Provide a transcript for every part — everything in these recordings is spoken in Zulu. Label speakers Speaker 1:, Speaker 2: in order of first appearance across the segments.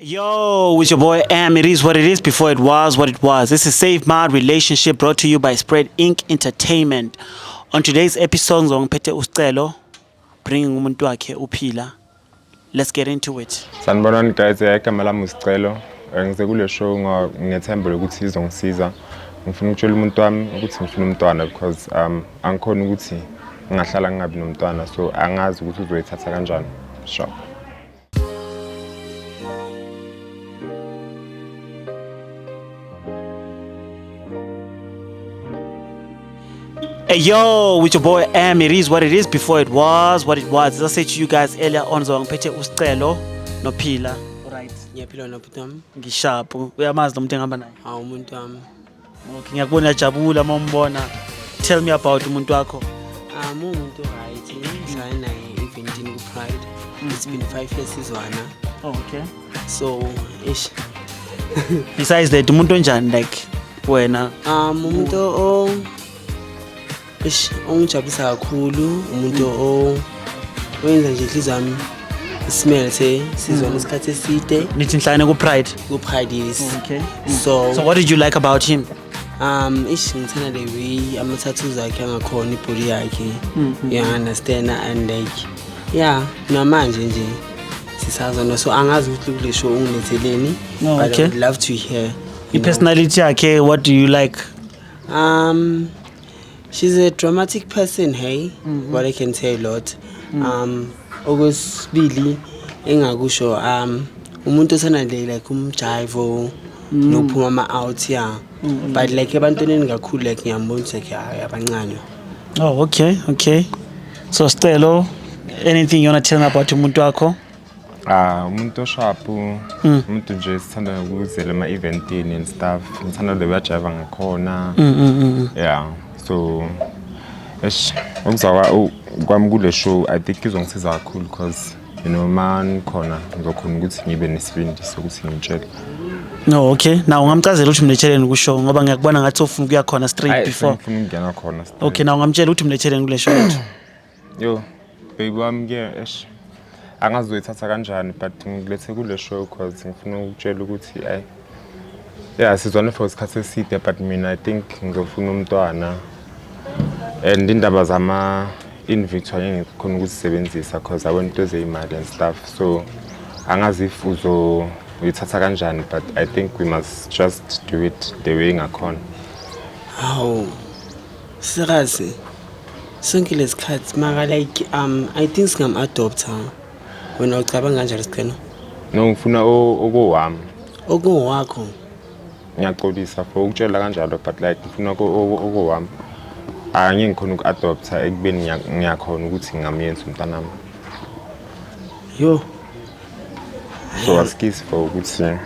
Speaker 1: Yo, it's your boy Am. It is what it is before it was what it was. This is Save My Relationship, brought to you by Spread Inc. Entertainment. On today's episode, ngiphethe uScelo, bringing umuntu wakhe uPhila. Let's get into it.
Speaker 2: Sanibonani guys, igama lami uSicelo. Ngize kule show ngethemba lokuthi izongisiza. Ngifuna ukutshela umuntu wami ukuthi ngifuna umntwana because angikhoni ukuthi ngingahlala ngingabi nomntwana, so angazi ukuthi uzoyithatha kanjani. Sure.
Speaker 1: Hey yo, with your boy Am. It is what it is before it was what it was. As I said to you guys earlier on, ngiphethe uScelo noPhila. Right.
Speaker 3: Ngiyaphila nobhuti wami.
Speaker 1: Ngisharp. Uyamazi lo muntu engihamba naye?
Speaker 3: Hawu, umuntu wami.
Speaker 1: Okay, ngiyakubona uyajabula uma umbona. Tell me about umuntu wakho.
Speaker 3: Umuntu right, ngihlala naye eventini ku-Pride. It's been 5 years sizwana.
Speaker 1: Oh, okay.
Speaker 3: So, ish.
Speaker 1: Besides that, umuntu onjani, like wena?
Speaker 3: Umuntu o ish ongijabulisa kakhulu, umuntu o oyenza nje inhliziyo yami isimelte, sizwana isikhathi eside.
Speaker 1: Nithi nihlangane ku-Pride.
Speaker 3: Ku-Pride, yes.
Speaker 1: Okay.
Speaker 3: So,
Speaker 1: So what did you like about him?
Speaker 3: Ish, ngithanda the way ama-tattoos akhe angakhona, ibody yakhe. You understand? And like, yeah, namanje nje sisazona, so angazi ukuthi kule show ungiletheleni,
Speaker 1: Oh,
Speaker 3: but
Speaker 1: okay.
Speaker 3: I would love to hear.
Speaker 1: I-personality yakhe, what do you like?
Speaker 3: She's a dramatic person, hey. What I can say a lot. Okwesibili engakusho, umuntu othanda nje like umjivo nokuphuma ama out, yeah. But like ebantwaneni kakhulu, like ngiyambona ukuthi like hayi, abancane.
Speaker 1: Oh, okay. So Stelo, anything you wanna tell me about umuntu wakho?
Speaker 2: Ah, umuntu osharp, umuntu nje sithanda ukuzela ema-eventini and stuff. Ngithanda le uyajiva ngakhona. Yeah, so eish, okuza kwami kule show, I think izongisiza kakhulu because man khona ngizokhona ukuthi ngibe nesibindi sokuthi ngimtshele.
Speaker 1: No, okay. Now ungamchazela ukuthi umletheleni ku-show, ngoba ngiyakubona ngathi ufuna ukuya khona straight
Speaker 2: Hayi,
Speaker 1: before.
Speaker 2: sengifuna ukungena khona straight.
Speaker 1: Okay, now ungamtshela ukuthi umletheleni kule show yethu.
Speaker 2: Yo, baby wami ke, eish, angazi uzoyithatha kanjani, but ngikulethe kule show cause ngifuna ukutshela ukuthi ayi, yeah, sizwane for isikhathi eside, but mina I think ngizofuna umntwana and indaba zama in vitro angeke ngikhona ukuzisebenzisa cause awento into ezeyimali and stuff, so angazi if uzo uyithatha kanjani, but I think we must just do it the way ngakhona.
Speaker 3: Hawu, serious? Sonke lesikhathi maka, like I think singam-adopta. Wena ucabanga kanjalo, Sicelo?
Speaker 2: No, ngifuna okowami.
Speaker 3: Okungowakho?
Speaker 2: Ngiyaxolisa for ukutshela kanjalo, but like ngifuna okowami. Angeke ngikhona uku-adopta ekubeni ngiyakhona ukuthi ngingamyenza umntanami.
Speaker 3: Yo.
Speaker 2: So asikisi for ukuthi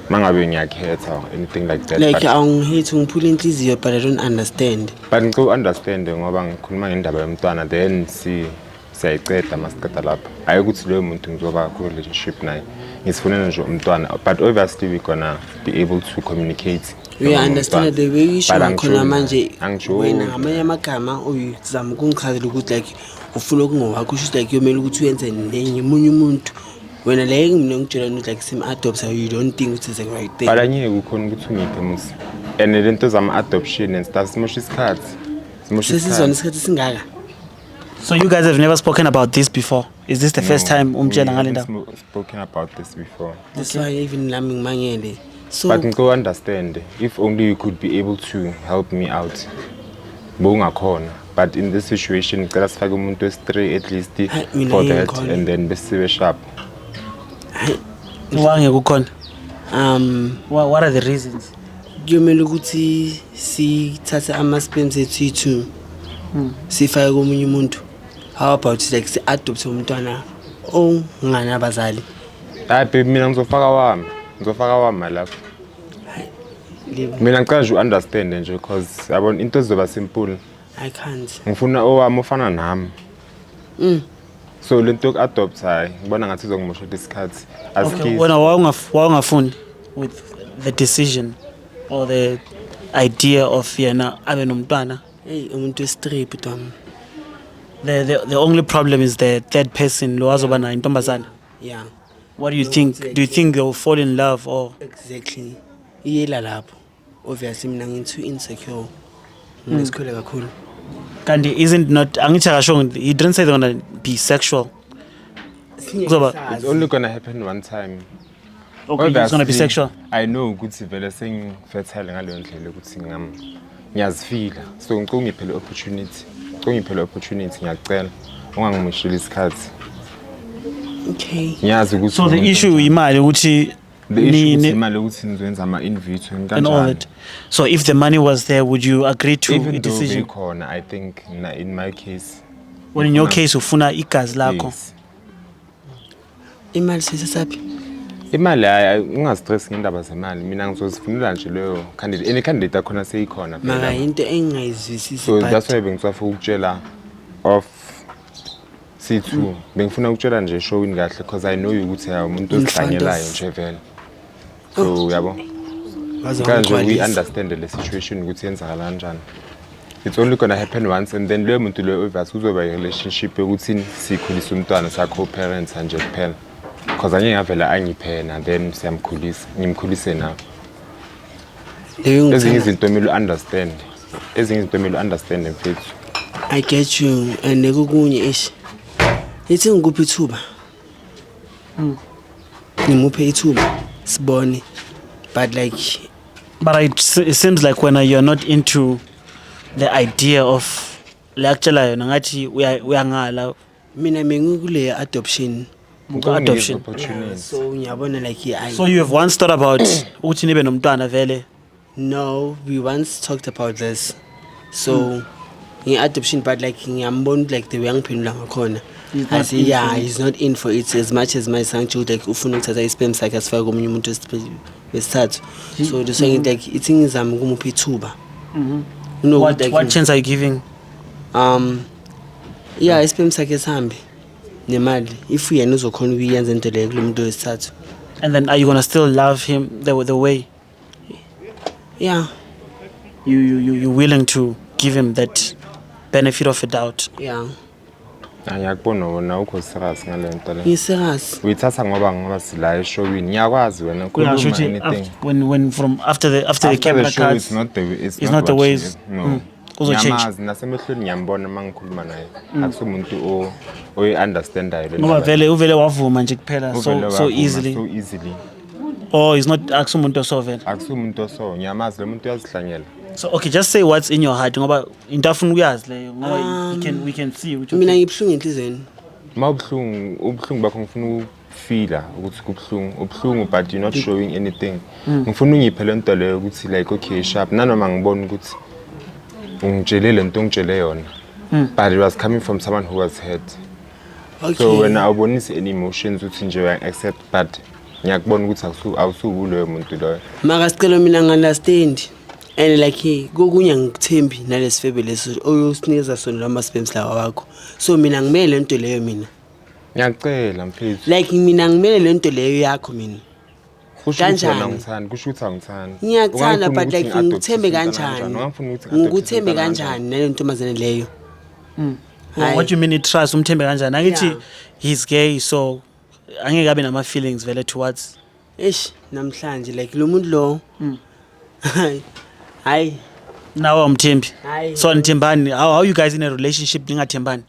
Speaker 2: mangabe ngiyakhetha or anything like that.
Speaker 3: Like
Speaker 2: but,
Speaker 3: awungihithi, ngiphula inhliziyo, but I don't understand.
Speaker 2: But ngicela u-understand ngoba ngikhuluma ngendaba yomntwana, then si siyayiceda masiqeda lapha. Hayi ukuthi loyo muntu ngizoba ku-relationship naye, ngisifunela nje umntwana, but obviously we gonna be able to communicate
Speaker 3: We
Speaker 2: noma
Speaker 3: understand
Speaker 2: umntwana.
Speaker 3: the way usho
Speaker 2: But
Speaker 3: ngakhona
Speaker 2: angijoli
Speaker 3: manje.
Speaker 2: naye. Angijoli.
Speaker 3: Wena ngamanye amagama uyizama ukungichazela ukuthi like ufuna okungowakho, usho ukuthi like kuyomele ukuthi uyenze nenye omunye umuntu. Wena le mina ngitshela ukuthi like sim-adopta, you don't think ukuthi it's the right thing?
Speaker 2: But angeke ukhona ukuthi ungiphe musi, and le nto zama-adoption and stuff simosha isikhathi, simosha
Speaker 3: Sesizwana
Speaker 2: isikhathi.
Speaker 3: isikhathi esingaka.
Speaker 1: So you guys have never spoken about this before? Is this the first
Speaker 2: No,
Speaker 1: time umtshela
Speaker 2: we
Speaker 1: ngale
Speaker 2: haven't
Speaker 1: ndaba?
Speaker 2: Spoken about this before.
Speaker 3: That's why even nami ngimangele, so
Speaker 2: But ngicela understand, if only you could be able to help me out, bowungakhona, but in this situation ngicela sifake umuntu wesi-three at least
Speaker 3: Hayi, mina
Speaker 2: for that
Speaker 3: ngikhona.
Speaker 2: And then besibe sharp.
Speaker 3: Hayi.
Speaker 1: Wangeke ukhona? What are the reasons?
Speaker 3: Kuyomele ukuthi sithathe ama-sperms ethu yi-two, sifake komunye umuntu. How about like si-adopte umntwana onganabazali?
Speaker 2: Hayi baby, mina ngizofaka wami, ngizofaka wami, my love. Mina ngicela nje u-understand nje because yabona into zizoba simple.
Speaker 3: I can't.
Speaker 2: Ngifuna owami ofana nami. So le nto yoku-adopt, hayi, ngibona ngathi izongimoshela isikhathi.
Speaker 1: Okay,
Speaker 2: Asikisi.
Speaker 1: wena wawungafuni with the decision or the idea of yena abe nomntwana?
Speaker 3: Eyi, umuntu wesi-three, bhuti wami.
Speaker 1: The only problem is the third person lo azoba nayo, intombazana.
Speaker 3: Yeah.
Speaker 1: What do you think? Do you think they'll fall in love or
Speaker 3: Exactly, iyela lapho. Obviously mina ngi-too insecure, nginesikhwele kakhulu.
Speaker 1: Kanti isn't not, angithi akasho, he didn't say they're gonna be sexual.
Speaker 2: It's only gonna happen one time.
Speaker 1: Okay, it's gonna be
Speaker 2: Obviously,
Speaker 1: sexual.
Speaker 2: I know ukuthi vele sengi-fertile ngaleyo ndlela ukuthi ngiyazifila, so ngicela ungiphe le opportunity, ngicela ungiphe le opportunity, ngiyacela ungangimosheli isikhathi.
Speaker 3: Okay.
Speaker 2: Ngiyazi ukuthi
Speaker 1: So the
Speaker 2: umuntu
Speaker 1: issue
Speaker 2: onjani.
Speaker 1: imali ukuthi
Speaker 2: The issue ukuthi imali ukuthi nizoyenza ama-in vitro
Speaker 1: and all
Speaker 2: kanjani.
Speaker 1: that. So if the money was there, would you agree to
Speaker 2: Even
Speaker 1: a
Speaker 2: though
Speaker 1: decision?
Speaker 2: beyikhona, I think in my case
Speaker 1: Well, in your case ufuna igazi lakho.
Speaker 2: Yes.
Speaker 3: Imali siyisasaphi?
Speaker 2: Imali, hayi, ungastress ngendaba zemali. Mina ngizozifunela nje leyo candidate, any candidate akhona seyikhona phela.
Speaker 3: Mara into engingayizwisisi,
Speaker 2: So
Speaker 3: but
Speaker 2: that's why bengisafuna ukutshela off C2, bengifuna ukutshela nje showini kahle because I know you ukuthi ya umuntu
Speaker 3: In front
Speaker 2: ozihlanyelayo nje vele, so yabo
Speaker 3: Waze
Speaker 2: kanje we
Speaker 3: wangigcwalisa.
Speaker 2: Understand le situation ukuthi yenzakala kanjani. It's only gonna happen once and then leyo muntu leyo obvious kuzoba i-relationship yokuthi sikhulise umntwana, sakho-parents nje kuphela, because angeke ngavela angiphe yena, then siyamkhulisa, ngimkhulise nawe.
Speaker 3: Leyo
Speaker 2: Ezinye
Speaker 3: ngithanda.
Speaker 2: Izinto kumele u-understand, ezinye izinto kumele u-understand, mfethu.
Speaker 3: I get you, and kokunye ish, ithi ngikuphi ithuba, ngimuphe ithuba sibone, but like
Speaker 1: But it seems like when you're not into the idea of le akutshela yona, ngathi uyangala.
Speaker 3: Mina mengikule adoption.
Speaker 1: Adoption.
Speaker 2: Opportunity.
Speaker 3: So ngiyabona like I,
Speaker 1: So you have once thought about ukuthi nibe nomntwana vele?
Speaker 3: No, we once talked about this, so ngi-adoption, but like ngiyambona ukuthi like the way angiphendula ngakhona,
Speaker 1: He's
Speaker 3: I
Speaker 1: not
Speaker 3: say
Speaker 1: in
Speaker 3: yeah,
Speaker 1: for it.
Speaker 3: He's not in for it as much as my sangitsho ukuthi like ufuna ukuthatha isperm sakhe asifake komunye umuntu wesithathu. So that's why ngithi like ithi ngizame ukumupha ithuba. Kunokuthi like
Speaker 1: What chance are you giving?
Speaker 3: Yeah, isperm sakhe sihambe nemali if yena uzokhona ukuyenza into leyo kulo muntu wesithathu.
Speaker 1: And then are you gonna still love him the way
Speaker 3: Yeah.
Speaker 1: you willing to give him that benefit of a doubt?
Speaker 3: Yeah.
Speaker 2: Ngiyakubona wena ukho serious ngale nto le.
Speaker 3: Ngi-serious.
Speaker 2: Uyithatha ngoba sila eshowini, ngiyakwazi wena
Speaker 1: Yeah,
Speaker 2: khuluma
Speaker 1: shuthi
Speaker 2: anything.
Speaker 1: When from after the
Speaker 2: After
Speaker 1: camera
Speaker 2: the show,
Speaker 1: cuts,
Speaker 2: it's not the it's,
Speaker 1: it's not the
Speaker 2: what
Speaker 1: ways.
Speaker 2: she is. No.
Speaker 1: Kuzo-change.
Speaker 2: Ngiyamazi nasemehlweni, ngiyambona uma ngikhuluma naye, akusumuntu oyi-understandayo le
Speaker 1: Ngoba
Speaker 2: ndaba.
Speaker 1: vele uvele wavuma nje kuphela
Speaker 2: Uvele
Speaker 1: so
Speaker 2: wavuma
Speaker 1: easily.
Speaker 2: So easily.
Speaker 1: Oh, he's not, akusumuntu oso vele.
Speaker 2: Akusumuntu oso, ngiyamazi lo muntu, uyazihlanyela.
Speaker 1: So okay, just say what's in your heart, ngoba into afuna ukuyazi leyo, ngoba you can we can see ukuthi
Speaker 3: Mina ngibuhlungu enhliziyweni.
Speaker 2: Uma ubuhlungu, ubuhlungu bakho ngifuna ukufila ukuthi kubuhlungu, ubuhlungu, but you're not showing anything. Ngifuna ungiphe le nto leyo ukuthi like okay, sharp, nanoma ngibona ukuthi ungitshele le nto ongitshele yona, but it was coming from someone who was hurt.
Speaker 3: Okay.
Speaker 2: So wena awubonisi any emotions, uthi nje uya-accept, but ngiyakubona ukuthi awusuku loyo muntu loyo.
Speaker 3: Maka sicelo, mina ngi-understand and like kokunye angikuthembi nalesifebe leso oyosinikeza sona lama-sperms lawa wakho, so mina ngimele le nto leyo mina.
Speaker 2: Ngiyacela, mfethu.
Speaker 3: Like mina ngimele le nto leyo yakho mina.
Speaker 2: Kusho ukuthi wena
Speaker 3: Kanjani?
Speaker 2: angithandi, kusho ukuthi angithandi.
Speaker 3: Ngiyakuthanda,
Speaker 2: Ungangifuni
Speaker 3: but
Speaker 2: ukuthi
Speaker 3: like
Speaker 2: ngi-adoptise
Speaker 3: ngikuthembe
Speaker 2: umntwana?
Speaker 3: kanjani?
Speaker 2: Ungangifuni ukuthi ngi-adoptise
Speaker 3: Ngikuthembe
Speaker 2: umntwana?
Speaker 3: kanjani nale ntombazane leyo?
Speaker 1: Well, what you mean i trust, umthembe kanjani? Angithi he's gay, so angeke abe nama feelings vele towards
Speaker 3: Eish, namhlanje like lo muntu lo, hayi.
Speaker 1: Nawe awumthembi?
Speaker 3: Hayi.
Speaker 1: So anithembani? How you guys in a relationship ningathembani?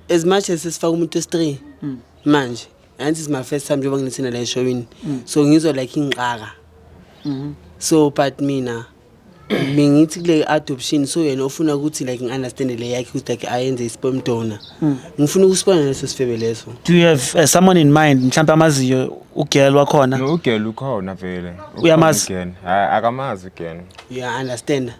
Speaker 3: As much as sisifaka umuntu wesi-3 manje, and this is my first time njengoba ngilithina la eshowini, so ngizwa like ingixaka. So but mina bengithi kule adoption, so yena ufuna ukuthi like ngi-understande le yakhe ukuthi like ayenze i-sperm donor, ngifuna ukusibona leso sifebe leso.
Speaker 1: Do you have someone in mind, mhlawumbe amaziyo ugirl wakhona?
Speaker 2: No, ugirl ukhona vele. Ukhona.
Speaker 1: Uyamazi?
Speaker 2: Ugirl. Hayi, akamazi ugirl.
Speaker 3: You understand?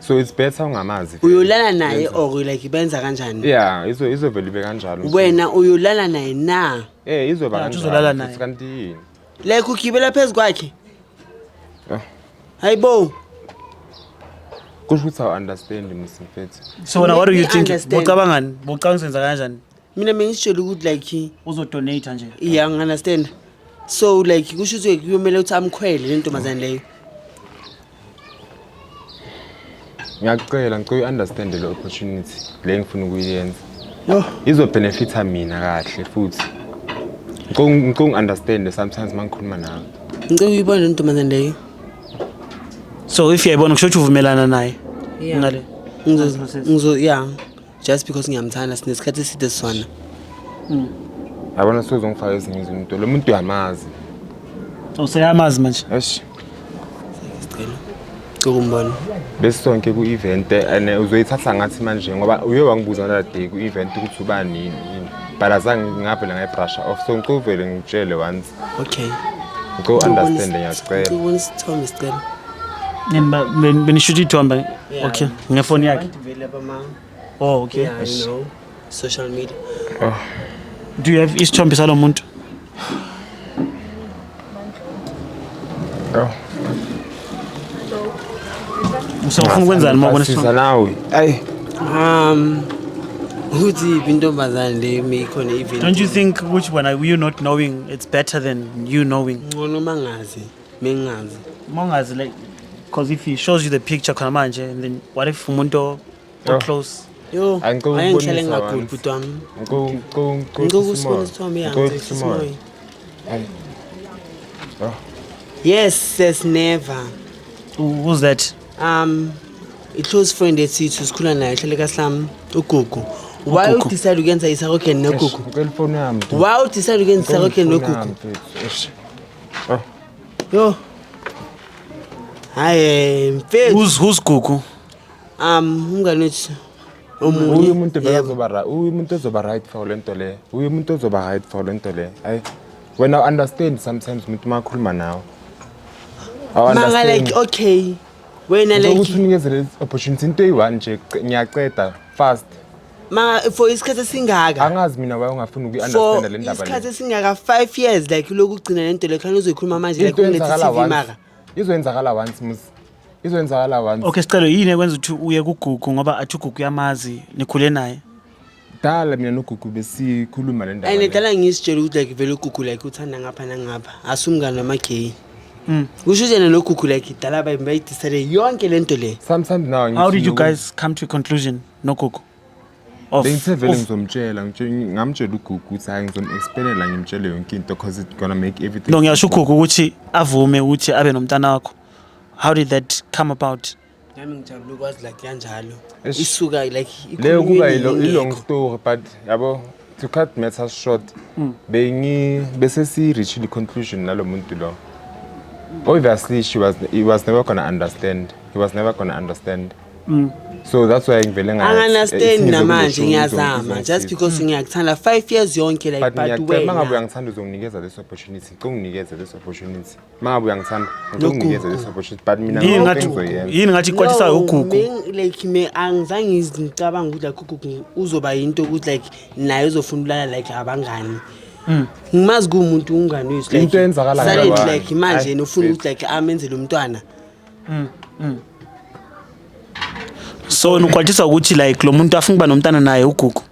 Speaker 2: So it's better ungamazi vele.
Speaker 3: Uyolala naye or like benza kanjani?
Speaker 2: Yeah, izovele ibe kanjalo.
Speaker 3: Wena uyolala naye na?
Speaker 2: Eh, izoba
Speaker 1: Yeah,
Speaker 2: kanjalo.
Speaker 1: uzolala naye.
Speaker 2: Futhi kanti yini?
Speaker 3: Like ugibela phezu kwakhe?
Speaker 2: Ah.
Speaker 3: Hayibo.
Speaker 2: Kusho ukuthi awu-understand mfethu.
Speaker 1: So wena, what do you
Speaker 3: Let me
Speaker 1: think?
Speaker 3: understand.
Speaker 1: Bocabangani, bocabanga usenza kanjani?
Speaker 3: Mina bengisitshela ukuthi like
Speaker 1: Uzodonate nje?
Speaker 3: Yeah, ngi-understand. So like kusho ukuthi kuyomele ukuthi amkhwele le ntombazane leyo.
Speaker 2: Ngiyakucela, ngicela u-understand le opportunity le engifuna ukuyenza.
Speaker 3: Yo.
Speaker 2: Izobenefitha mina kahle futhi. Ngicela ungi-understand sometimes uma ngikhuluma nawe.
Speaker 3: Ngicela uyibone le ntombazane leyo.
Speaker 1: So if uyayibona, kusho ukuthi uvumelana naye
Speaker 3: Yeah.
Speaker 1: ngale
Speaker 3: Ngizo ngizo yeah. Just because ngiyamthanda, sinesikhathi eside sona.
Speaker 2: Yabona, sozongifaka ezinye izinto. Lo muntu uyamazi.
Speaker 1: Useyamazi manje?
Speaker 2: Eish.
Speaker 3: Sicela. Ukumbona.
Speaker 2: Besonke ku-event and uzoyithatha ngathi manje ngoba uye wangibuza ngala day ku-event ukuthi ubani, yini yini, but azange ngavele ngayibrusha off, so ngicela uvele ngitshele once.
Speaker 3: Okay.
Speaker 2: Ngicela u-understand, ngiyacela.
Speaker 3: Ngicela ubone isithombe, sicela.
Speaker 1: Benishutha ithombe?
Speaker 3: Yeah.
Speaker 1: Okay, ngefoni yakhe?
Speaker 3: Abantu vele abama
Speaker 1: Oh, okay.
Speaker 3: Yeah, social media.
Speaker 1: Do you have isithombe salo muntu?
Speaker 2: Oh.
Speaker 1: Usufuna ukwenzani uma ubona
Speaker 2: Siza
Speaker 1: isithombe?
Speaker 2: nawe, ayi.
Speaker 3: Ukuthi iphi intombazane le meyikhona event.
Speaker 1: Don't you think ukuthi wena you not knowing, it's better than you knowing?
Speaker 3: Ngcono mangazi, mengazi.
Speaker 1: Uma ungazi, like, because if he shows you the picture khona manje, and then what if umuntu
Speaker 2: Oh.
Speaker 1: close?
Speaker 3: Yo,
Speaker 2: Angicela
Speaker 3: ake ngihlale
Speaker 2: ukubonisa
Speaker 3: ngingaguli,
Speaker 2: once.
Speaker 3: bhuti wami.
Speaker 2: Ngicela
Speaker 3: Ngicela
Speaker 2: ngicela
Speaker 3: ukusibona isithombe, yeah,
Speaker 2: ngicela
Speaker 3: ngicela
Speaker 2: umoya.
Speaker 3: umoya.
Speaker 2: Ayi. Oh.
Speaker 3: Yes, yes, never.
Speaker 1: Who's that?
Speaker 3: I-close friend ethithi sikhula naye, hlale kaSlam, uGugu. Why
Speaker 1: uGugu.
Speaker 3: udecide ukuyenza isarogeni noGugu?
Speaker 2: Ngicela ifoni yami, dude.
Speaker 3: Why udecide ukuyenza
Speaker 2: Ngicela
Speaker 3: isarogeni
Speaker 2: ifoni
Speaker 3: noGugu?
Speaker 2: yami, mfethu. Eish. Oh.
Speaker 3: Yo. Hayi, mfethu.
Speaker 1: Who's Gugu?
Speaker 3: Umngane wethu omunye.
Speaker 2: Uye umuntu vele
Speaker 3: Yebo.
Speaker 2: uye umuntu ozoba right for le nto le, uye umuntu ozoba right for le nto le. Ayi, wena understand sometimes umuntu uma akhuluma nawe.
Speaker 3: Manga, like, okay. Wena,
Speaker 2: ukuthi
Speaker 3: like,
Speaker 2: unikeze le opportunity, into eyi-one nje, ngiyaceda fast.
Speaker 3: Manga, for isikhathi esingaka.
Speaker 2: Angazi mina why ungafuni
Speaker 3: For
Speaker 2: ukuyi-understanda le ndaba
Speaker 3: isikhathi
Speaker 2: le.
Speaker 3: esingaka, 5 years, like, lokhu ugcina lento le khani uzoyikhuluma manje, like
Speaker 2: Into
Speaker 3: unethe
Speaker 2: eyenzakala
Speaker 3: TV
Speaker 2: once,
Speaker 3: mara.
Speaker 2: izoyenzakala once mus, izoyenzakala once.
Speaker 1: Okay, sicelo, yini ekwenza ukuthi uye kuGugu, ngoba athi uGugu uyamazi, nikhule naye?
Speaker 2: Dala mina noGugu besikhuluma le ndaba
Speaker 3: And
Speaker 2: le.
Speaker 3: dala ngisitshela ukuthi, like, vele uGugu, like, uthanda ngapha nangapha, asumngane wama-gay. Kusho ukuthi yena noGugu, like, dala bayidecide yonke lento le.
Speaker 2: Sometimes now
Speaker 1: How did you guys come to a conclusion noGugu of
Speaker 2: bengithe vele ngizomtshela, ngamtshela uGugu ukuthi hayi, ngizom-explainela, ngimtshele yonke into because it's gonna make everything
Speaker 1: No, ngiyasho uGugu ukuthi avume ukuthi abe nomntana wakho. How did that come about?
Speaker 3: Nami ngijabule ukwazi, like, kanjalo.
Speaker 2: Eish.
Speaker 3: Isuka, like,
Speaker 2: Leyo kuba
Speaker 3: ikhulunywe
Speaker 2: i-long
Speaker 3: ingekho.
Speaker 2: story, but yabo, to cut matters short, bengi bese si-reachile i-conclusion nalo muntu lo. Obviously she was he was never gonna understand, he was never gonna understand, so that's why ngivele ngathi,
Speaker 3: Angi-understand
Speaker 2: isingize
Speaker 3: namanje,
Speaker 2: kule show,
Speaker 3: ngiyazama just
Speaker 2: izongisiza.
Speaker 3: because ngiyakuthanda 5 years yonke, like,
Speaker 2: But
Speaker 3: but
Speaker 2: ngiyacela, uma ngabe
Speaker 3: wena
Speaker 2: uyangithanda, uzonginikeza this opportunity. Ngicela unginikeze this opportunity. Uma ngabe uyangithanda, ngicela unginikeze
Speaker 3: Nogugu.
Speaker 2: this opportunity, but mina
Speaker 1: Yini
Speaker 2: ngikho
Speaker 1: ngathi
Speaker 2: engizoyenza.
Speaker 1: yini ngathi ikwatisayo
Speaker 3: No,
Speaker 1: uGugu?
Speaker 3: Like, me angizange ngicabanga ukuthi, like, uGugu uzoba yinto ukuthi, like, naye uzofuna ukulala, like, abangani. Ngimazi kuwumuntu umngani wethu, like,
Speaker 2: Into eyenzakala
Speaker 3: suddenly,
Speaker 2: ngabanye.
Speaker 3: like, manje
Speaker 2: Ayi,
Speaker 3: yena ufuna
Speaker 2: mfethu.
Speaker 3: ukuthi, like, amenzele umntwana.
Speaker 1: So nikwatisa ukuthi, like, lo muntu afuna ukuba nomntana naye uGugu?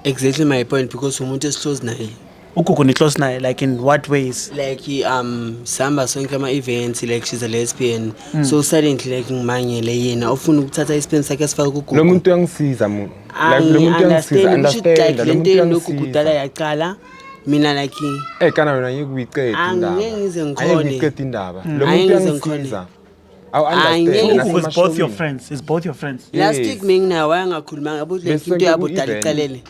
Speaker 3: Exactly my point, because umuntu esiclose naye.
Speaker 1: UGugu ni close naye, like, in what ways?
Speaker 3: Like, sihamba sonke ama-events, like, she's a lesbian, so suddenly, like, ngimangele yena ufuna ukuthatha isipeni sakhe asifake
Speaker 2: Lo
Speaker 3: kuGugu.
Speaker 2: muntu uyangisiza like, lo muntu uyangisiza,
Speaker 3: Angi-understand kusho ukuthi,
Speaker 2: understand,
Speaker 3: like,
Speaker 2: lo
Speaker 3: lento
Speaker 2: muntu
Speaker 3: yenogugu kudala
Speaker 2: uyangisiza.
Speaker 3: yaqala, mina, like,
Speaker 2: Eh, kana wena ngeke uyiqede indaba.
Speaker 3: Angeke ngize
Speaker 2: Angeke
Speaker 3: ngikhone.
Speaker 2: uyiqede indaba. Lo
Speaker 3: Angeke
Speaker 2: muntu
Speaker 3: ngize ngikhone.
Speaker 2: uyangisiza. Awu understand.
Speaker 3: Angeke.
Speaker 1: UGugu is both your
Speaker 2: Nasemashowini.
Speaker 1: friends, is both your friends.
Speaker 3: Last
Speaker 2: Yes.
Speaker 3: week menginayo wayengakhulumanga yabo, like,
Speaker 2: Bese
Speaker 3: into yabo dala
Speaker 2: ku-event.
Speaker 3: iqalele.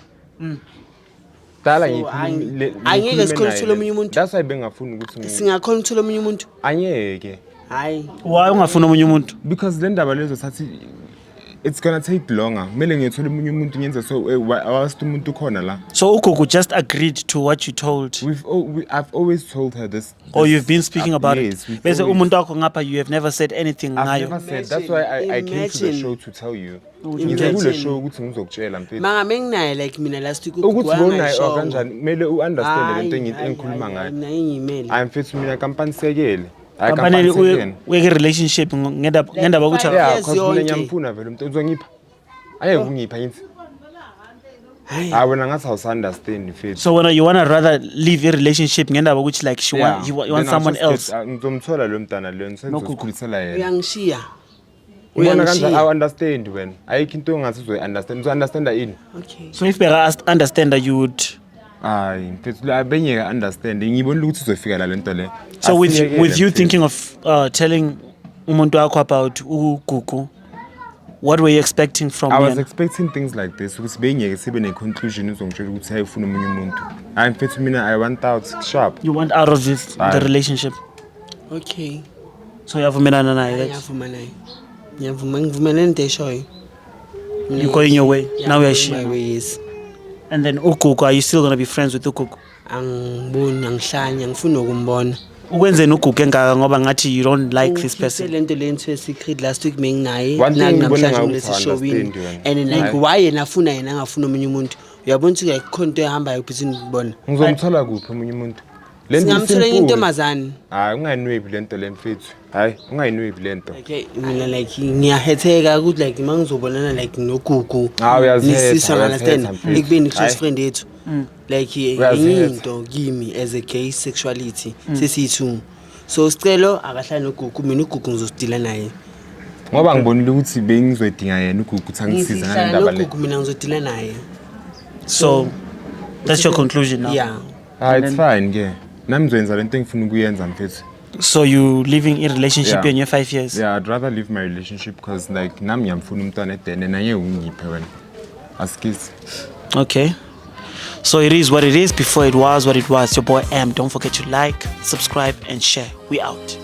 Speaker 2: Dala
Speaker 3: So, angeke
Speaker 2: ngikhulume
Speaker 3: sikhone
Speaker 2: naye
Speaker 3: ukuthola
Speaker 2: le.
Speaker 3: omunye umuntu.
Speaker 2: That's why bengafuni ukuthi
Speaker 3: Singakhona ukuthola omunye umuntu?
Speaker 2: Angeke.
Speaker 3: Hhayi.
Speaker 1: Why ungafuni omunye umuntu?
Speaker 2: Because le ndaba lezo thathi it's gonna take longer. Kumele ngiyothola omunye umuntu ngiyenze, so awasithi umuntu ukhona la.
Speaker 1: So uGugu just agreed to what you told?
Speaker 2: I've always told her this.
Speaker 1: Or you've been speaking about
Speaker 2: Yes,
Speaker 1: it?
Speaker 2: we've
Speaker 1: Bese
Speaker 2: always-
Speaker 1: umuntu wakho ngapha, you have never said anything
Speaker 2: I've
Speaker 1: ngayo?
Speaker 2: never said. That's why I came to the
Speaker 3: Imagine.
Speaker 2: show to tell you. Ngize kule show ukuthi ngizokutshela, mfethu.
Speaker 3: Manga menginaye, like, mina last week
Speaker 2: Ukuthi bowunaye or kanjani, kumele u-understand lento engikhuluma ngayo.
Speaker 3: Naye ngiyimele.
Speaker 2: Hayi mfethu, mina kampanisekele. Hayi,
Speaker 1: Kampaneli
Speaker 2: kampanisekele.
Speaker 1: uyeke relationship ngendaba ukuthi
Speaker 3: five
Speaker 2: Yeah,
Speaker 3: years
Speaker 2: cause mina
Speaker 3: yonke.
Speaker 2: ngiyamfuna vele umuntu uzongipha. Angeke ungipha ngithi.
Speaker 3: Hayi.
Speaker 2: Hayi, wena ngathi awusa-understand, mfethu.
Speaker 1: So wena you wanna rather leave a relationship ngendaba ukuthi, like, she
Speaker 2: Yeah.
Speaker 1: want, he, wa- you
Speaker 2: Then
Speaker 1: want
Speaker 2: I'll
Speaker 1: someone
Speaker 2: just get-
Speaker 1: else?
Speaker 2: Ngizomthola lo mntana lo, ngisengizokhulisela yena.
Speaker 3: Uyangishiya.
Speaker 2: Ubona kanjani,
Speaker 3: Uyangishiya.
Speaker 2: awu-understand wena. Ayikho into ongathi uzoyi-understand. Uzo-understanda ini?
Speaker 3: Okay.
Speaker 1: So if beka understand that you would
Speaker 2: Hayi mfethu, la bengeke understand, ngibonile ukuthi uzofika la lento le.
Speaker 1: So with
Speaker 2: Asiyekele,
Speaker 1: with you
Speaker 2: mfethu.
Speaker 1: Thinking of telling umuntu wakho about uGugu, what were you expecting from
Speaker 2: I was
Speaker 1: yena?
Speaker 2: Expecting things like this, ukuthi bengeke sibe ne-conclusion, uzongitshela ukuthi hayi, ufuna omunye umuntu. Hayi mfethu, mina I want out sharp.
Speaker 1: You want out of this the
Speaker 2: Hayi.
Speaker 1: Relationship.
Speaker 3: Okay.
Speaker 1: So uyavumelana naye that
Speaker 3: Ngiyavuma naye, ngiyavuma, ngivumela nento eshoyo.
Speaker 1: You're going your way.
Speaker 3: Yeah,
Speaker 1: Now
Speaker 3: I'm going
Speaker 1: uyashiya.
Speaker 3: my way, yes.
Speaker 1: And then uGugu, are you still gonna be friends with uGugu?
Speaker 3: Angiboni, angihlanye, angifuni nokumbona.
Speaker 1: Ukwenzeni uGugu engaka, ngoba ngathi you don't like this person?
Speaker 3: Le nto le into secret last week benginaye.
Speaker 2: One thing ngibona
Speaker 3: Namhlanje
Speaker 2: ngawe
Speaker 3: ngilethe
Speaker 2: ukuthi
Speaker 3: showini
Speaker 2: understand wena.
Speaker 3: and like
Speaker 2: Hayi.
Speaker 3: why yena afuna, yena angafuni omunye umuntu? Uyabona ukuthi like khona into ehambayo between bona.
Speaker 2: Ngizomthola kuphi omunye umuntu? Le nto
Speaker 3: Singamthola enye
Speaker 2: i-simple.
Speaker 3: intombazane.
Speaker 2: Hayi, ungayinwebi le nto le mfethu, hayi, ungayinwebi le nto.
Speaker 3: Okay, mina like ngiyahetheka ukuthi like uma ngizobonana like noGugu
Speaker 2: Ah, uyazihetha,
Speaker 3: nisiswa,
Speaker 2: uyazihetha,
Speaker 3: understand,
Speaker 2: mfethu.
Speaker 3: ekubeni close
Speaker 2: Hayi.
Speaker 3: friend yethu, like
Speaker 2: Uyazihetha.
Speaker 3: enye into kimi as a gay sexuality sesiyi-two, so sicelo akahlali noGugu, mina uGugu ngizosidila naye.
Speaker 2: Ngoba ngibonile ukuthi bengizoyidinga yena uGugu ukuthi angisize ngale
Speaker 3: Ngihlala
Speaker 2: ndaba le.
Speaker 3: noGugu, mina ngizodila naye.
Speaker 1: So that's your conclusion now?
Speaker 3: Yeah.
Speaker 2: Hayi, it's fine ke, nami ngizoyenza lento engifuna ukuyenza mfethu.
Speaker 1: So you living in relationship
Speaker 2: Yeah.
Speaker 1: yenye 5 years?
Speaker 2: Yeah, I'd rather leave my relationship because like nami ngiyamfuna umntwana edene, naye ungiphe wena asikisi.
Speaker 1: Okay. So it is what it is before it was what it was. Your boy M. Don't forget to like, subscribe, and share. We out.